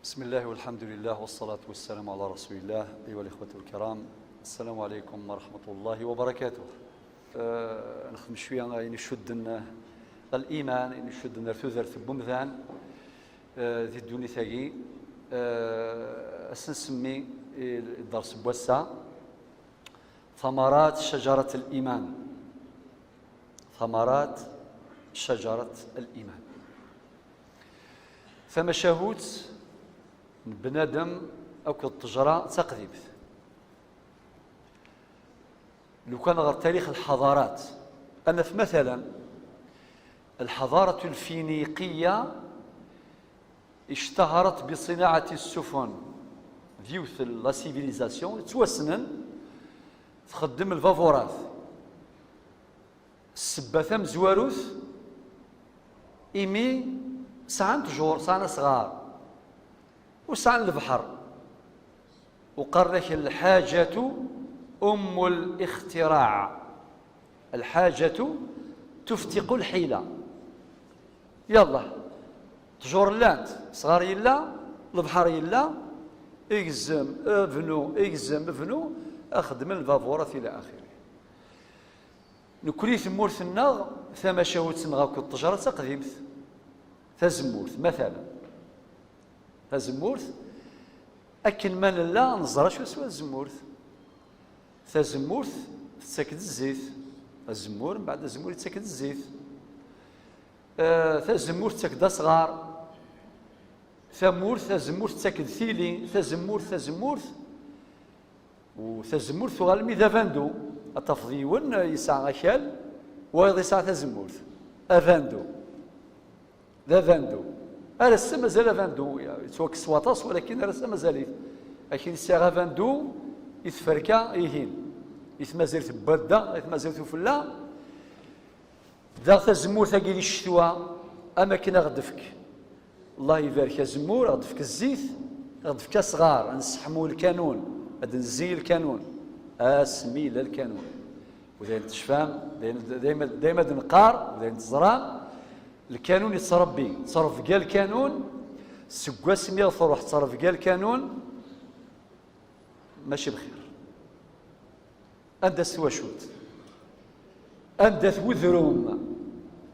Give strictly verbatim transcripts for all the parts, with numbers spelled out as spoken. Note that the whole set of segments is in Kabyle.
بسم الله والحمد لله والصلاة والسلام على رسول الله. أيها الإخوة الكرام، السلام عليكم ورحمة الله وبركاته. آه، نخدم شوية أين يشدن الإيمان، أين يشدن ارتدر ثبومذان، آه، ذي الدنيا ثاقي. آه، أسنسمي الدرس بوسع ثمرات شجرة الإيمان. ثمرات شجرة الإيمان. Tamacahut n bnadem akked ṭṭejra d taqdimt. Lukan ɣer tarix lḥadarat, ad naf matalan الحضارة الفينيقية اشتهرت بصناعة السفن. D yiwet la civilisation yettwassnen txeddem lbaburat. Ssebba tamezwarut, imi sɛan ttjur, sɛan asɣar, u sɛan lebḥer. Uqaren-ak الحاجة أم الاختراع. الحاجة تفتق الحيلة. Yallah, ttjur llant, sɣar yella, lebḥer yella, igzem, bnu, igzem, bnu, axedmen lbaburat ila axiri. Nekkni tmurt-nneɣ, tamacahut-nneɣ akked ṭṭejra d taqdimt. Tazemmurt, matalan. Tazemmurt, akken ma nella, neẓra acu s tazemmurt. Tazemmurt tettak-d zzit. Azemmur, mbeɛd azemmur yettak-d zzit. Eh, tazemmurt tettak-d asɣar. Tamurt, tazemmurt tettak-d tili. Tazemmurt, tazemmurt. U tazemmurt tuɣal mi d abandu. Ad tafeḍ yiwen yesɛa akal, wayeḍ yesɛa tazemmurt. Abandu. D abandu. Ar ass-a mazal abandu, yettwakkes s waṭas, walakin ar ass-a mazal-it. Akin sɛiɣ abandu i tferka, ihin. I tmazirt n wadda, i tmazirt ufella. Daɣ tazemmurt-agi di ccetwa, am akken a ɣ-d-tefk. Allah ibarek azemmur, a ɣ-d-tefk zzit, a ɣ-d-tefk asɣar, ad nesseḥmu lkanun, ad nezzi lkanun. Asmi yella lkanun. U d ayen tecfam, d ayen, d ayen, d ayen ad neqqar, d ayen teẓram, lkanun yettrebbi, yettrebga lkanun, seg wasmi i ɣ-truḥ tettrebga lkanun, mačči bxir. Anda-t twacult? Anda-t wedrum?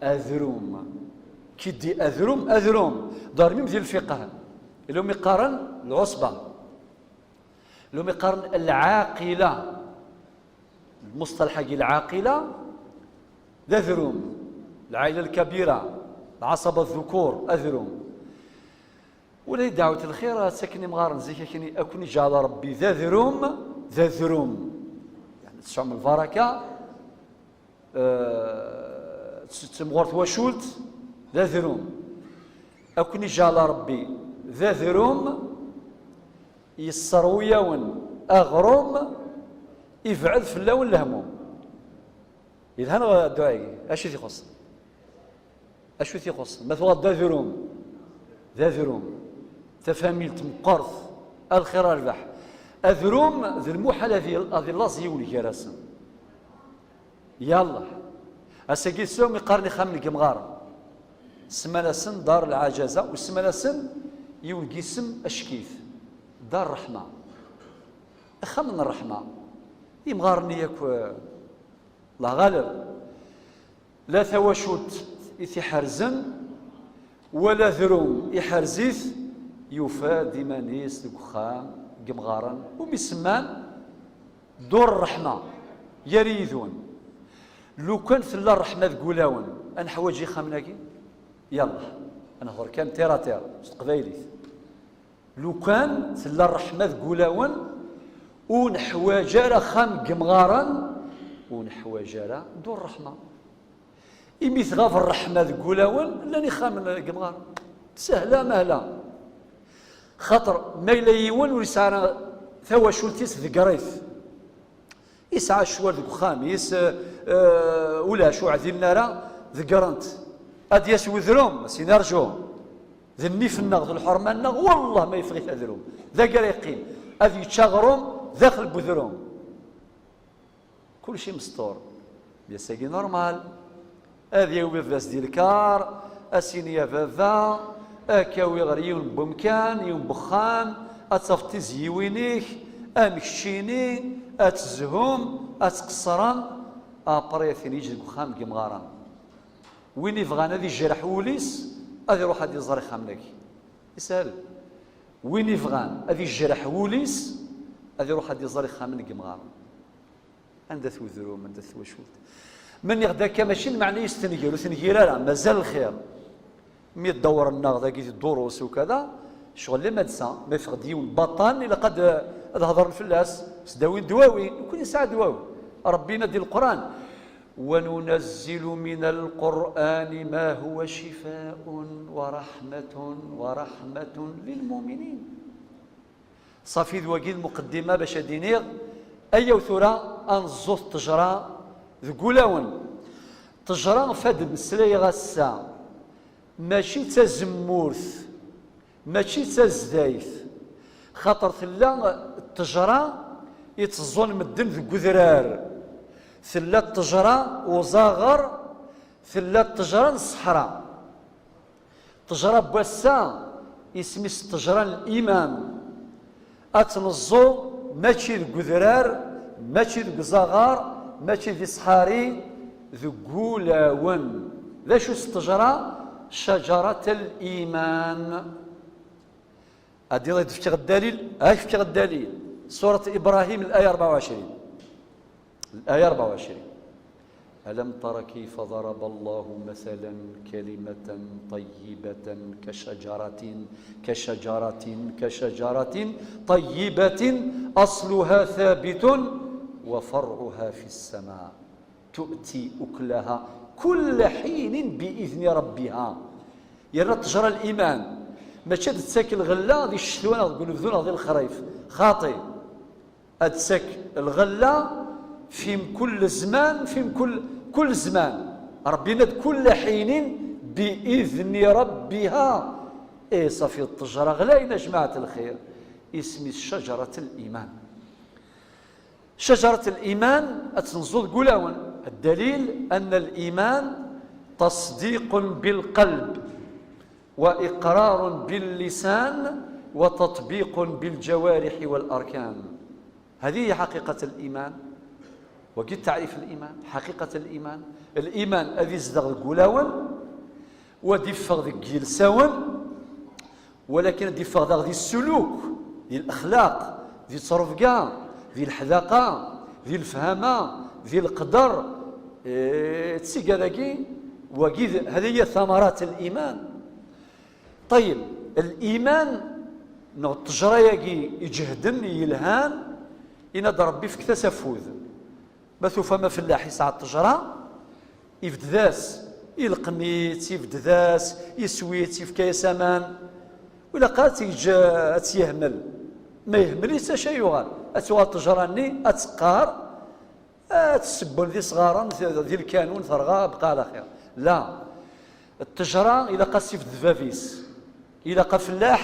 Adrum. Qui dit adrum, adrum. Dormim di lfiqh. Ilum iqqaren lɛusba. Ilum iqqaren lɛaqila. Lmusṭalaḥ-agi lɛaqila d adrum. Lɛaila lkabira, lɛaṣaba dhukur, adrum. Ula i dɛwet lxir, ad ttaken imɣaren zik akni, ad ken-iǧɛel Ṛebbi d adrum, d adrum. Yeɛni tesɛum lbaraka, eh, tt-, temɣer twacult, d adrum. Ad ken-iǧɛel Ṛebbi d adrum, yesserwi-yawen aɣrum, ibɛed fell-awen lehmum. Yelha neɣ dduɛa-agi? Acu i t-ixuṣṣen? Acu i t-ixuṣṣen? Ma tuɣal d adrum, d adrum. Tafamilt meqqert, a lxir a rrbeḥ. Adrum d lmuḥal ad i-, ad illaẓ yiwen gar-asen. Yallah. Ass-agi tesɛum iqqaren ixxamen n yemɣaren. Semman-asen dar lɛajaza, u semman-asen yiwen n yisem ackit. Dar ṛṛeḥma. Axxam n ṛṛeḥma. Imɣaren-nni yakk, eh, Allah ɣaleb. La tawacult i t-iḥerzen, wala adrum iḥerz-it, yufa-d iman-is deg uxxam n yemɣaren, umi semman Dur Ṛṛeḥma, gar yidun. Lukan tella ṛṛeḥma deg wulawen, ad neḥwaǧ ixxamen-agi? Yallah, ad nehder kan terre à terre, s teqbaylit. Lukan tella ṛṛeḥma deg wulawen, ur neḥwaǧ ara axxam n yemɣaren, ur neḥwaǧ ara Dur Ṛṛeḥma. Imi tɣab ṛṛeḥma deg wulawen, llan ixxamen n yemɣaren. Sehla mahla. Xaṭer ma yella yiwen ur yesɛi ara tawacult-is, ḍegger-it. Yesɛa ccwal deg uxxam-is, eh, ulac, ur ɛdilen ara, ḍeggren-t. Ad d-yas wedrum, ad s-yini rǧu. D nnif-nneɣ, d lḥerma-nneɣ, wallah ma yeffeɣ-it adrum. D agi ara yeqqim. Ad yečč aɣrum daxel n wedrum. Kulci mesṭur. Ass-agi normal. Ad yawi baba-s di lkar, ad s-yini: "Ya baba, Ad k-awi ɣer yiwen n wemkan, yiwen n wexxam, ad tafeḍ tizyiwin-ik am keččini, ad tezhum, ad tqeṣṣrem. Après ad ten-yeǧǧ deg wexxam n yemɣaren. Win ibɣan ad ijreḥ wul-is, ad iruḥ ad iẓer ixxamen-agi. Ishel. Win ibɣan ad ijreḥ wul-is, ad iruḥ ad iẓer ixxamen n yemɣaren. Anda-t wedrum, anda-t twacult? Ma nniɣ-d akka, mačči lmeɛna-is tenger, ur tenger ara, mazal lxir. Mi ddawren-aɣ dagi di ddurus ukada, ccɣel limadsa, ma yeffeɣ-d yiwen baṭan, ilaq ad, ad hedren fell-as, s ddawi n ddwawi, nekkni nesɛa ddwawi. Rebbi yenna di Leqran: "Wa nunazzilu min al-Qur'ani ma huwa shifa'un wa rahmatun, wa rahmatun lil mu'minin." Ṣafi, d wagi d muqeddima bac ad d-iniɣ, ayaw tura ad neẓẓu ṭṭejra deg wulawen. Ṭṭejra ɣef ad d-mmeslayeɣ ass-a, mačči d tazemmurt, mačči d tazdayt, xaṭer tella ṭṭejra i tteẓẓun medden deg udrar, tella ṭṭejra uzaɣer, tella ṭṭejra n ṣṣeḥra. Ṭṭejra n wass-a, isem-is ṭṭejra n liman. Ad tt-neẓẓu mačči deg udrar, mačči deg uzaɣar, mačči di ṣṣḥari, deg wulawen. D acu-tt ṭṭejra? Cajarat al-iman. Ad d-fkeɣ ddalil, ad fkeɣ ddalil. Surat Ibrahim, الآية أربعة وعشرين. الآية أربعة وعشرين. ألم تر كيف ضرب الله مثلا كلمة طيبة كشجرة، كشجرة، كشجرة طيبة أصلها ثابت وفرعها في السماء تؤتي أكلها كل حين بإذن ربها. Yerna ṭṭejra n liman, mačči ad d-tettak lɣella di ccetwa neɣ deg unebdu neɣ di lexrif. Xaṭi. Ad d-tettak lɣella fi mkul zzman, fi mkul, kul zzman. Rebbi yenna-d: "Kulla ḥinin bi idni rabbiha." Eh, ṣafi, ṭṭejra ɣlayen, a jmaɛat lxir. Isem-is cajarat liman. Cajarat liman, ad tt-neẓẓu deg wulawen. Ddalil, anna liman tasdiqun bilqalb, wa iqrarun billisan, wa tatbiqun biljawariḥi wal arkan. Hadi hiya ḥaqiqat liman. Wagi taɛrif liman, ḥaqiqat liman. Liman ad izdeɣ deg wulawen, wa ad iffeɣ deg yilsawen, walakin ad iffeɣ daɣ di ssuluk, di lexlaq, di ttrebga, di leḥdaqa, di lefhama, di leqder. Eh, d tigad-agi, wagi d, hadi hiya thamarat liman. Ṭayyeb, liman neɣ ṭṭejra-agi iǧehden, yelhan, yenna-d Rebbi: "Fket-as afud." Ma tufam afellaḥ yesɛa ṭṭejra, ibded-as, ileqqem-itt, ibded-as, iswi-tt, yefka-yas aman. Ur ilaq ara ad tt-yeǧǧ ad tt-yehmel. Ma yehmel-itt, acu ay yuɣal? Ad tuɣal ṭṭejra-nni, ad teqqar, ad tsebbel d isɣaren di, di lkanun, terɣa, bqa ɛla xir. La. Ṭṭejra ilaq ad s-ibded bab-is. Ilaq afellaḥ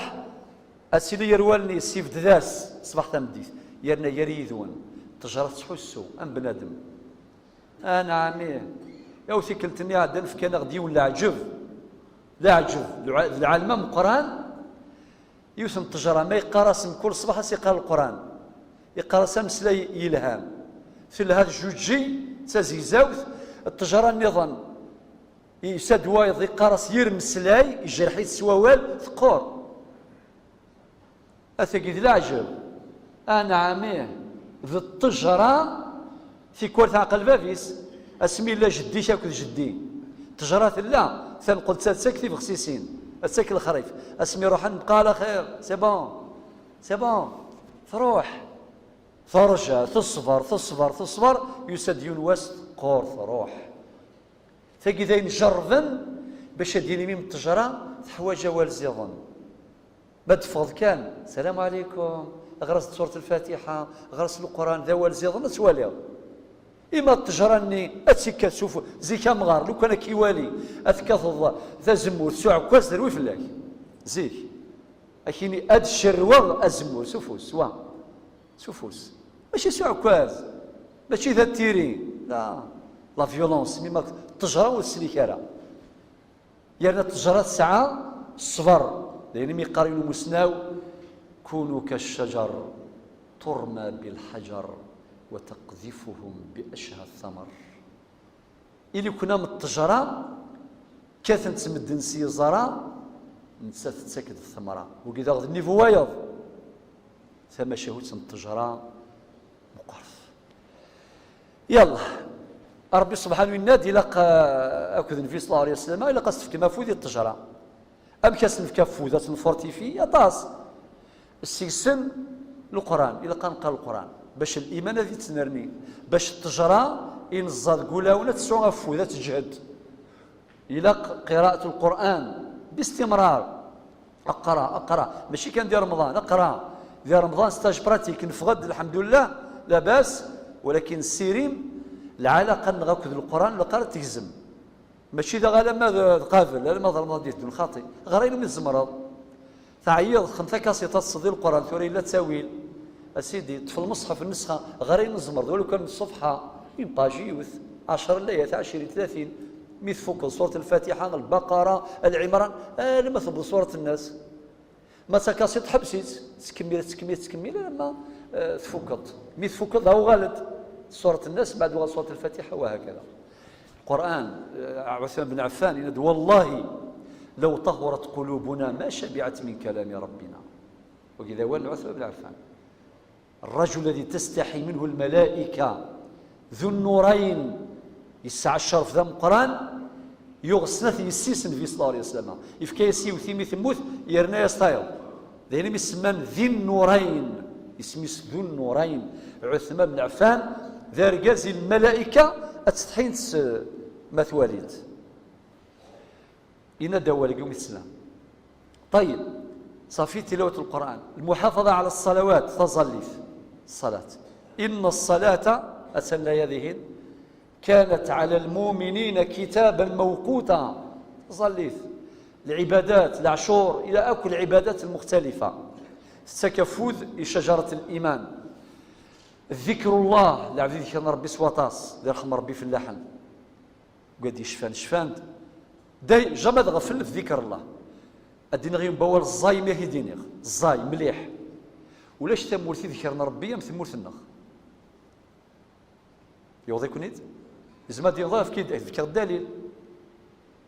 ad tili ger wallen-is, ibded-as ṣṣbeḥ tameddit, yerna gar yidwen. Ṭṭejra tettḥussu am bnadem. Anɛam, ih. Yaw tikkelt-nni iɛeddan fkan-aɣ-d yiwen leɛǧeb. Leɛǧeb, lɛa-, d lɛalem ameqqran. Yiwet n ṭṭejra, ma yeqqar-as mkul ṣṣbeḥ, ad s-iqqar Leqran. Yeqqar-as ameslay yelhan. Telha tjuǧǧi, d tazegzawt. Ṭṭejra nniḍen, yusa-d wayeḍ, yeqqar-as yir meslay, ijreḥ-it s wawal, teqqur. Atagi d leɛǧeb. Anɛam, ih, d ṭṭejra, tikwal teɛqel bab-is. Asmi yella jeddi-k akked jeddi, ṭṭejra tella, tanqelt ad tettak tibexsisin, ad tettak lexrif. Asmi ruḥen, bqa ɛla xir, c'est bon, c'est bon, truḥ. Terǧa, teṣber, teṣber, teṣber, yusa-d yiwen wass teqqur, truḥ. Tagi d ayen jerrben bac ad d-yini mi ṭṭejra teḥwaǧ awal ziḍen. Ma d-teffɣeḍ kan, "Salam ɛlikum", ɣer-as-d surat lfatiḥa, ɣer-as Leqran, d awal ziḍen, ad twaliḍ. Ima ṭṭejra-nni ad tt-ikkat s ufu-, zik amɣar, lukan ad k-iwali, ad tekkateḍ tazemmurt s uɛekkaz, terwi fell-ak. Zik. Ad k-yini, "Ad cerrweɣ azemmur s ufus, wa, s ufus." Mačči s uɛekkaz, mačči d atiri. La, la violence, mi ma ṭṭejra ur teslik ara. Yerna ṭṭejra tesɛa Ṣṣber, d ayen imi yeqqar yiwen umusnaw: "Kunu kaccajar, turma bilḥajar, wa taqdifuhum bi acha thamar." Ili-ken am ṭṭejra, kkaten-tt medden s yiẓra, nettat tettak-d thamra. Wagi daɣ d nnivu wayeḍ. Tamacahut n ṭṭejra meqqret. Yalla, Ṛebbi subḥanu yenna-d, ilaq, eh, akked Nnbi ṣella Llahu ɛalayhi wa sallam, ilaq ad s-tefkem afud i ṭṭejra. Amek ad s-nefk afud, ad tt-nfortifi? Aṭas. Seg-sen Leqran, ilaq ad neqqar Leqran, bac liman ad yettnerni, bac ṭṭejra i neẓẓa deg wulawen ad tesɛu afud, ad teǧhed. Ilaq qiraat Leqran bistimrar. Aqra, aqra. Mačči kan di Remḍan, aqra. Di Remḍan, stage pratique, neffeɣ-d, lḥemdullah, labas, walakin ssirim, lɛalaqa-nneɣ akked Leqran, ilaq ara tegzem. Mačči d alamma d, d qabel, alamma d Remḍan d-iteddun, xaṭi. Ɣer ayen umi tzemreḍ. Teɛyiḍ, xdem takasiṭ, ad teṭṭseḍ di Leqran, tura yella ttawil. A sidi, ṭṭef lmeṣḥef, nnusxa, ɣer ayen tzemreḍ, walaw kan ṣṣefḥa, une page, yiwet, ɛecra layat, ɛecrin, tlatin, mi tfukeḍ surat Lfatiḥa, Lbaqara, Al Ɛimran, alamma tewweḍ surat Nnas. Ma d takasiṭ, ḥbes-itt, ttkemmil, ttkemmil, ttkemmil, alamma, eh, tfukeḍ. Mi tfukeḍ, uɣal-d surat Nnas, mbeɛd uɣal surat Lfatiḥa, wa hakada. Leqran, eh, Ɛuthman ben Ɛeffan, yenna-d: "Wallahi, law tahurat qulubuna ma shabiɛat min kalami Rabbina." Wagi d awal n Ɛuthman ben Ɛeffan. الرجل الذي تستحي منه الملائكة، ذو النورين، yesɛa ccerf d ameqqran, yuɣ snat yessi-s n Nnbi ṣella Llahu ɛalayhi wa sallam. Yefka-yas yiwet imi temmut, yerna-yas tayeḍ. D ayen imi semman Di Nnurayn, isem-is Dhu Nnurayn. Ɛuthman ben Ɛeffan, d argaz i lmalayka ad ttsetḥint s ma twali-t. Yenna-d awal-agi umi teslam. Ṭayyeb, ṣafi tilawat Leqran. Lmuḥafaḍa ɛala ṣṣalawat, taẓallit, ṣṣalat. Inna ṣṣalata, atan laya dihin, kanat ɛala lmuminina kitaban mawquta. Taẓallit, lɛibadat, leɛcur, ila akk lɛibadat lmuxtalifa. Tettak afud i cajarat liman. Dikrullah, lɛebd i dikren Ṛebbi s waṭas, d irxem Ṛebbi fellaḥen. Wid yecfan, cfan-d. Day, jamais ad ɣeflen ɣef dikr Allah. Ad d-iniɣ yiwen n wawal ẓẓay, mi ad k-id-iniɣ. Ẓẓay, mliḥ. Ulac tamurt i dekren Ṛebbi am tmurt-nneɣ. Yewweḍ-iken-id? Yezmer ad d-iniḍ, efk-id, ad k-d-fkeɣ ddalil.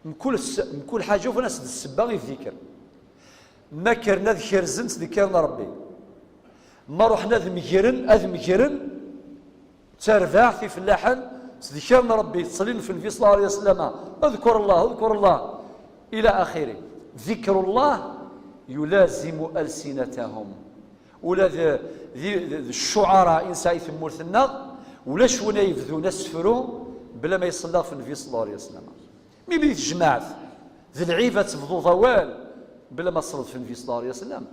Mkul s-, mkul ḥaǧa ufan-as-d ssebba i ddikr. Ma kkren ad kerzen ttdekkaren Ṛebbi. Ma ruḥen ad megren, ad megren. D tarbaɛt i fellaḥen, ttdekkaren Ṛebbi, tteslin ɣef Nnbi ṣella Llahu ɛalayhi wa sallam, اذكر الله، اذكر الله، إلى آخره. ذكر الله يلازم ألسنتهم. Ula d, d, d, d ccuɛara i nesɛa i tmurt-nneɣ, ulac win ay yebdun asefru bla ma iṣelli ɣef Nnbi ṣella Llahu ɛalayhi wa sallam. Mi mi tejmaɛt, d lɛib ad tebduḍ awal bla ma tṣelliḍ ɣef Nnbi ṣella Llahu ɛalayhi wa sallam.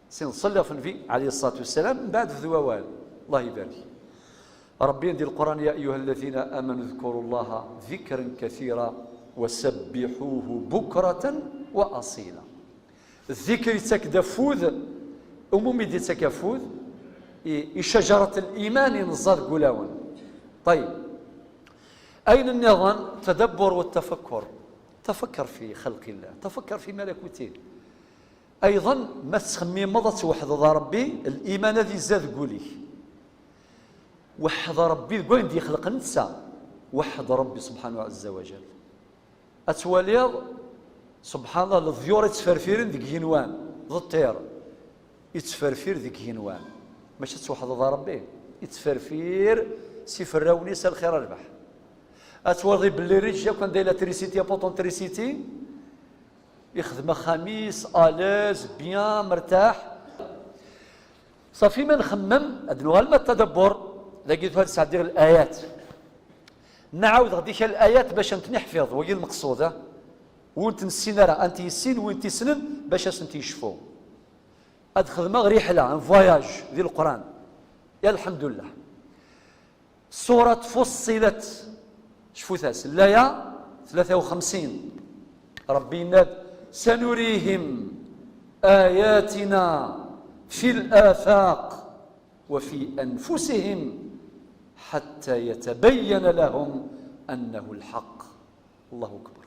Sin تصلي في النبي عليه الصلاة والسلام، من بعد في الووال. الله يبارك. ربي يندي القرآن: "يا أيها الذين آمنوا اذكروا الله ذكرا كثيرا وسبحوه بكرة وأصيلا". الذكر يتك دفوذ، أمومي دي تكفوذ، إي، إي شجرة الإيمان نزاد قلاون. طيب. أين النظام؟ تدبر والتفكر. تفكر في خلق الله، تفكر في ملكوته. Ayḍen, ma tettxemmimeḍ ad twehdeḍ Ṛebbi, liman ad izad deg wul-ik. Weḥḥed Ṛebbi deg wayen d-yexleq netta. Weḥḥed Ṛebbi subḥanahu ɛazza wa jal. Ad twaliḍ, subḥanallah, leḍyur ittferfiren deg yigenwan, d ṭṭir ittferfir deg yigenwan. Mačči ad twehdeḍ Ṛebbi, ittferfir s iferrawen-is a lxir a rrbeḥ. Ad twaliḍ ibelli rriǧ yakk anda yella trisiti, apôtre n trisiti, ixdem axxam-is, à l'aise, bien, mertaḥ. Ṣafi ma nxemmem, ad nuɣal ma ttadabbur, dagi tuɣal sɛeddiɣ l-ayat. Nɛawed ɣ-d-ika l-ayat bac ad ten-iḥfiḍ, wagi lmeqṣud, ah. Ur tent-nessin ara, ad tent-yessin, win t-yessnen, bac ad sent-yecfu. Ad xedmeɣ riḥla, un voyage, di Leqran. Ya lḥemdullah. Surat Fussilat, cfut-as, laya tlata u xemsin. Ṛebbi yenna-d: "Sanurihim ayatina fil afaq wa fi anfusihim hatta yatabayyana lahum annahu lḥaq." Allahu akbar.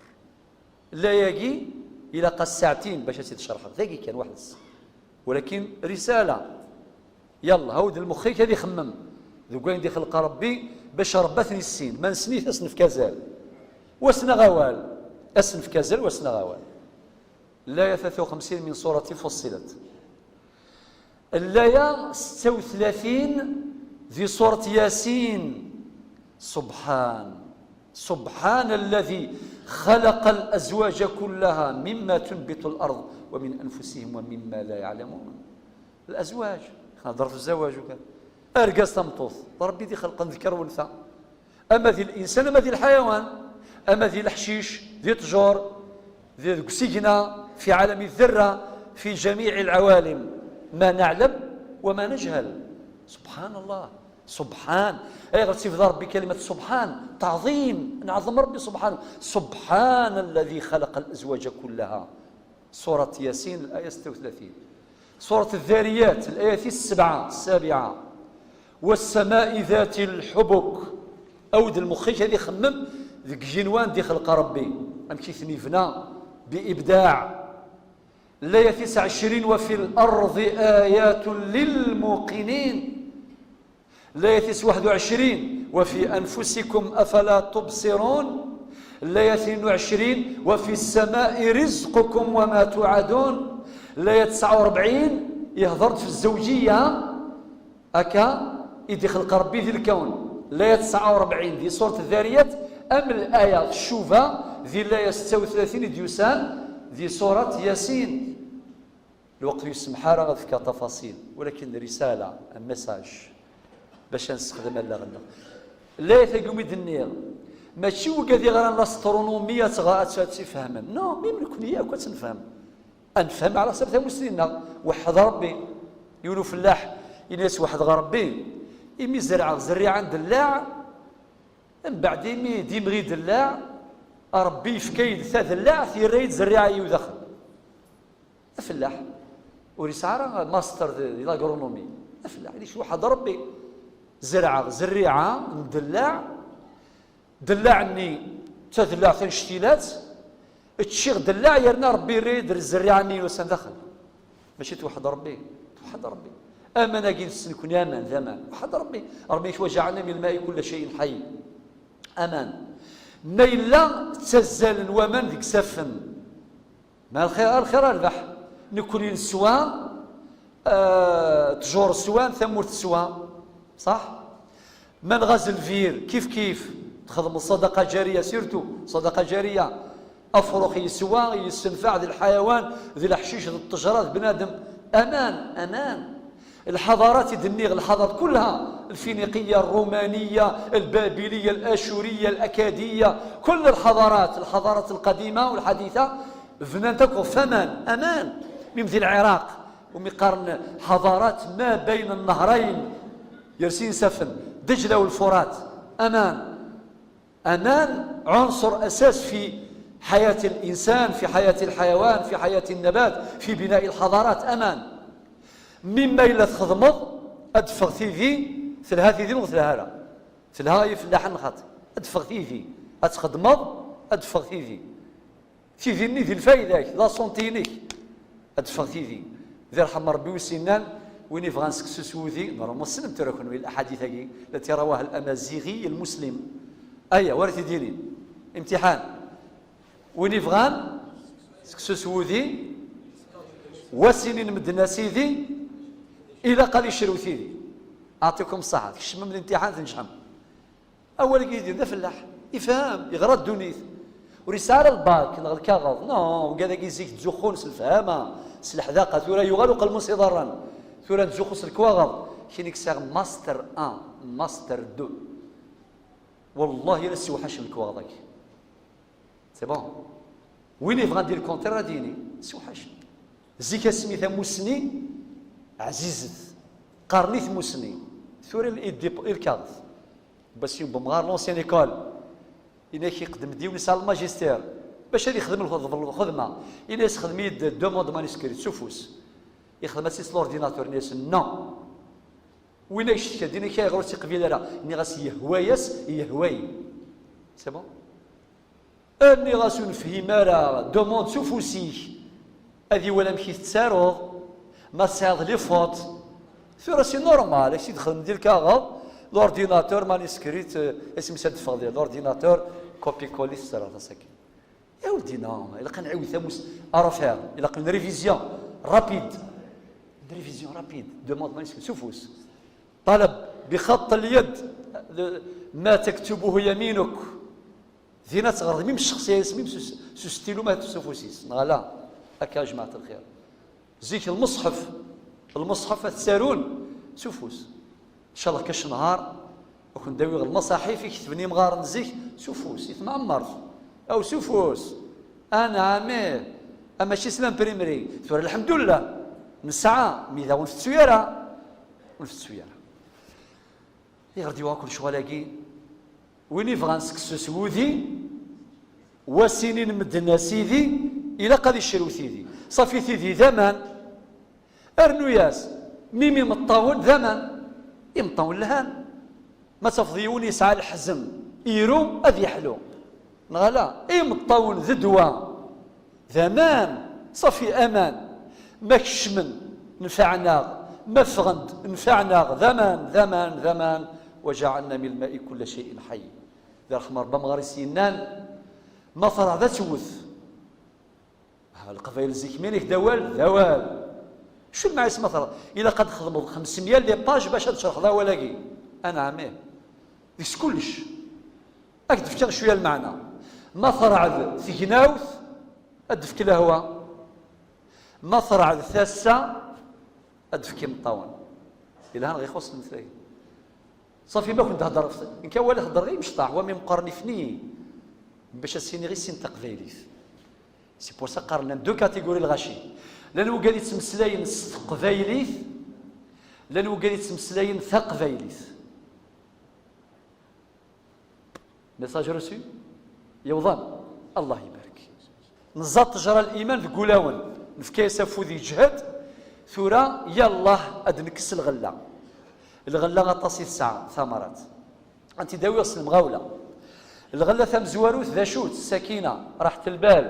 Laya-agi Ilaq-as saɛtin bac ad tt-id-cerḥeɣ. Dagi kan, weḥd-s. Walakin risala. Yalla, hawd lmux-ik ad ixemmem deg wayen d-ixleq Ṛebbi, bac Ṛebbi ad ten-issin. Ma nessen-it, ad s-nefk azal. Wa s-neɣ awal. Ad s-nefk azal, wa s-neɣ awal. Laya tlata u xemsin min surati Fussilat. Laya setta u tlatin di surat Yasin. Subḥan. سبحان الذي خلق الأزواج كلها مما تنبت الأرض ومن أنفسهم ومما لا يعلمون. الأزواج. Hedṛet الزواج kan. Argaz, tameṭṭut. D Ṛebbi i d-ixelqen ذكر وأنثى. Ama di الإنسان, ama di الحيوان. Ama di leḥcic, di ṭṭjur, di, deg usigna, في عالم الذرة، في جميع العوالم، ما نعلم وما نجهل. سبحان الله. سبحان. Ayɣer tt-ibda Ṛebbi كلمة سبحان؟ تعظيم. Nɛeḍḍem Ṛebbi سبحانه. سبحان الذي خلق الأزواج كلها. Surat Yasin, laya setta u tlatin. Surat Zzariyat, laya tis sebɛa, السابعة. والسماء ذات الحبك. Awd lmux-ik ad ixemmem deg yigenwan d-ixleq Ṛebbi. Amek i ten-ibna? بإبداع. Laya tis ɛecrin: وفي الأرض آيات للموقنين. Laya tis waḥed u ɛecrin: وفي أنفسكم أفلا تبصرون. Laya tnin u ɛecrin: وفي السماء رزقكم وما توعدون. Laya tesɛa u rebɛin: ihḍer-d f zzewǧiyya, akka i d-ixleq Ṛebbi di lkawn. Laya tesɛa u rebɛin di surat Zzariyat, am laya tcuba di laya setta u tlatin i d-yusan di surat Yasin. Lweqt ur yessemḥ ara ad fkeɣ tafaṣil, walakin risala, un message, bac ad nessexdem allaɣ-nneɣ. Laya tagi umi d-nniɣ, mačči wigad iɣran l'astronomie ad tɣ-, ad tt-, ad tt-ifehmen. Non, même nekni akk ad tt-nefhem. Ad nefhem ɛla ḥsab tamussni-nneɣ. Weḥḥed Ṛebbi. Yiwen ufellaḥ, ini-as: "Weḥdeɣ Ṛebbi, imi zerɛeɣ zerriɛa n dellaɛ, mbeɛd imi d-imɣi dellaɛ, Ṛebbi yefka-yi-d tadellaɛt, yerra-yi-d zerriɛa-yi daxel." D afellaḥ. Ur yesɛi ara master di, di l'agronomie. D afellaḥ. Ini-as: "Weḥḥed Ṛebbi. Zerɛeɣ zerriɛa n dellaɛ, dellaɛ-nni d tadellaɛt anect-ilatt, ččiɣ dellaɛ, yerna Ṛebbi yerra-yi-d zerriɛa-nni yusan daxel." Mačči tweḥḥed Ṛebbi? Tweḥḥed Ṛebbi. Aman-agi nessen nekni aman, d aman. Weḥḥed Ṛebbi. Ṛebbi: "وجعلنا من الماء كل شيء حي." Aman. Ma yella ttazzalen waman deg isaffen, ma lxir, lxir a rrbeḥ. Nekni neswa, eh, ttjur swan, tamurt teswa. Ṣaḥ? Ma nɣaz lbir, kif kif. Txedmeḍ ṣadaqa ǧariya, surtout ṣadaqa ǧariya. Afrux yeswa, yessenfeɛ d lḥayawan, d leḥcic, d ṭṭejra, d bnadem. Aman, aman. Lḥadarat i d-nniɣ, lḥadarat kullha, lfiniqiya, ṛṛumaniyya, lbabiliyya, lacuriyya, lakadiyya, kull lḥadarat, lḥadarat lqadima u lḥaditha, bnant akk ɣef aman, aman. Même di Lɛiraq, umi qqaren ḥadarat ma bayna nnehrayn, gar sin isaffen, Dejla u Lfurat, aman. Aman عنصر أساس في حياة الإنسان، في حياة الحيوان، في حياة النبات، في بناء الحضارات. Aman. Mi ma yella txedmeḍ, ad d-teffeɣ tidi, telha tidi neɣ telha ara. Telha i ifellaḥen xaṭi. Ad d-teffeɣ tidi. Ad txedmeḍ, ad d-teffeɣ tidi. Tidi-nni di lfayda-k, la santé-inek. Ad d-teffeɣ tidi. D irḥem Ṛebbi wis innan, win ibɣan seksu s wudi, normalement tessnem tura kunwi laḥadit-agi, التي رواها الأمازيغي المسلم. Aya, wa ara t-id-yinin. Imtiḥan. Win ibɣan seksu s wudi, wa s-inin medden: "A sidi, ilaq ad icrew tidi." Aɛṭikum ṣṣaḥa, tkecmem limtiḥan, tneǧḥem. Awal-agi yid-i d afellaḥ, ifhem, yeɣra ddunit. Ur yesɛi ara lbak neɣ lkaɣeḍ. Non, wigad-agi zik ttzuxxun s lefhama, s leḥdaqa, tura yuɣal uqelmun s iḍarren. Tura nettzuxxu s lekwaɣeḍ. Kini ksɛiɣ master un, master deux. Wallahi la ssewḥacen lekwaɣeḍ-agi. C'est bon. Win yebɣan di le contraire ad yini, ssewḥacen. Zik asmi tamussni ɛzizet. Qqaren i tmussni. Tura i d-, i lkaɣeḍ. Bassi n Bumɣar, l'ancienne école. Ini-ak iqdem-d yiwen yesɛa le magistère. Bac ad yexdem lxedm-, lxedma. Ini-as: "Xdem-iyi-d deux mots de manuscrit, s ufus." Ixdem-as-tt s l'ordinateur, ini-as: "Non." Win ay yecteka, dini-k ayɣer ur tt-iqbil ara? Nniɣ-as: "Yehwa-yas, yehwa-yi." C'est bon? Nniɣ-as ur nefhim ara, demande s ufus-ik. Ad iwala amek i tettaruḍ, ma tesɛiḍ les fautes. Tura c'est normal, ak-tt-id-xedmen di lkaɣeḍ, l'ordinateur manuscrit, eh, isem-is ad d-teffeɣ di l'ordinateur, copier-coller tettaraḍ-as akken. Ya weldi-na, ilaq ad nɛiwed tamus, à refaire, ilaq une révision rapide. Une révision rapide, demande manuscrit, s ufus. طلب بخط اليد، ما تكتبه يمينك. Din ad teɣreḍ mim ccexṣiyat-is, mim s us-, s ustilu ma s ufus-is, neɣ ala? Akka, a jmaɛt lxir. Zik lmeṣḥef, lmeṣḥef ad t-ttarun s ufus. Ncallah kac nhar, ad kun-d-awiɣ lmaṣaḥif i ketben imɣaren zik s ufus, i tmɛemmert. Aw s ufus! Anɛam ih! A mačči s l'imprimerie. Tura, lḥemdullah, nesɛa, mi da ur nfettu ara. Ur nfettu ara. Ayɣer d-yuɣ akk lecɣal-agi? Win ibɣan seksu s wudi, wa s-inin medden a sidi, ilaq ad icrew tidi. Ṣafi tidi d aman. Rnu-yas, mim imeṭṭawen d aman. Imeṭṭawen lhan. Ma tafeḍ yiwen yesɛa leḥzen, iru ad yeḥlu. Neɣ ala? Imeṭṭawen d ddwa. D aman, ṣafi aman. Ma kecmen, nfeɛen-aɣ. Ma ffɣen-d, nfeɛen-aɣ. D aman, d aman, d aman. وجعلنا من الماء كل شيء حي. D rrḥem n Ṛebbi amɣar i s-yennan, ma terɛed ad tewwet. Ha, Leqbayel zik mi nek d awal, d awal. Acu lmeɛna-s ma terɛed? Ilaq ad txedmeḍ xemsemya les pages bac ad tcerḥeḍ awal-agi. Anɛam ih. Deg-s kullec. Ad k-d-fkeɣ cwiya lmeɛna. Ma terɛed tegnawt, ad d-tefk lehwa. Ma terɛed tasa, ad d-tefk imeṭṭawen. Yelha neɣ ixuṣṣ lemtel-agi? Ṣafi, ma kent-hedreɣ, nekk awal heddreɣ i imecṭaḥ, wa mi meqqren ifni, bac ad s-iniɣ i sin taqbaylit. C'est pour ça qqaren llan deux catégories lɣaci. Llan wigad yettmeslayen s teqbaylit, llan wigad yettmeslayen taqbaylit. Message reçu? Yewḍan. Allah ibarek. Neẓẓa ṭṭejra n liman deg wulawen. Nefka-yas afud yeǧhed. Tura, yallah, ad nekkes lɣella. Lɣella aṭas i tesɛa, tamarat. Ad tt-id-awiɣ s lemɣawla. Lɣella tamezwarut, d acu-tt? Sakina, raḥet lbal.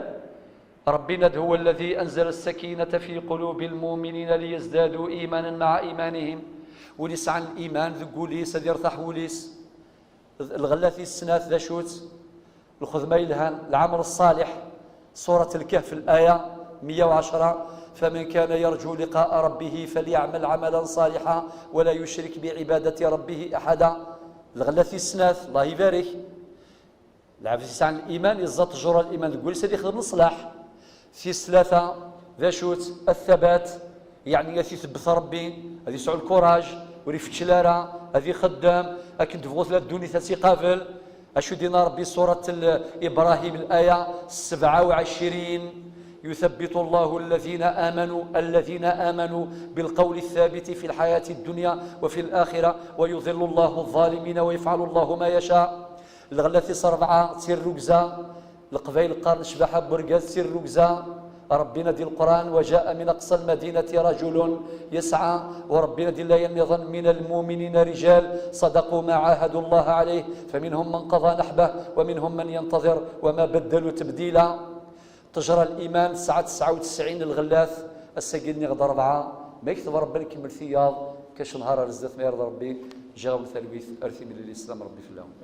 Ṛebbi-nna-d, هو الذي أنزل السكينة في قلوب المؤمنين ليزدادوا إيمانا مع إيمانهم. Win yesɛan liman deg wul-is, ad yertaḥ wul-is. Lɣella tis snat, d acu-tt? Lxedma yelhan, lɛamal ṣṣaliḥ. Surat Lkehf, laya meyya u ɛecṛa, فمن كان يرجو لقاء ربه فليعمل عملا صالحا ولا يشرك بعبادة ربه أحدا. Lɣella tis snat, Allah ibarek. Lɛebd yesɛan liman, yeẓẓa ṭṭejra n liman deg wul-is, ad yexdem leṣlaḥ. Tis tlata, d acu-tt? Attabat, yeɛni ad t-itebbet Ṛebbi, ad yesɛu lkuraj, ur ifeččel ara, ad ixeddem, akken tebɣu tella ddunit ad tt-iqabel. Acu d-yenna Ṛebbi, surat l-, Ibrahim, laya sebɛa u ɛecrin, يثبت الله الذين آمنوا، الذين آمنوا بالقول الثابت في الحياة الدنيا وفي الآخرة، ويضل الله الظالمين ويفعل الله ما يشاء. Lɣella tis ṛebɛa, d tirrugza. Leqbayel qqaren ccbaḥa n urgaz d tirrugza. Ṛebbi-nna di Leqran, وجاء من أقصى المدينة رجل يسعى. U Ṛebbi-nna di laya nniḍen, من المؤمنين رجال صدقوا ما عاهدوا الله عليه فمنهم من قضى نحبه ومنهم من ينتظر وما بدلوا تبديلا. Ṭṭejra n liman tesɛa tesɛa u tesɛin n lɣellat. Ass-agi nniɣ-d ṛebɛa. Ma yekteb Ṛebbi, nkemmel tiyaḍ. Kac nhar ar zdat, ma yirḍa Ṛebbi, ǧǧiɣ-awen talwit ar timlilit, slam Ṛebbi fell-awen.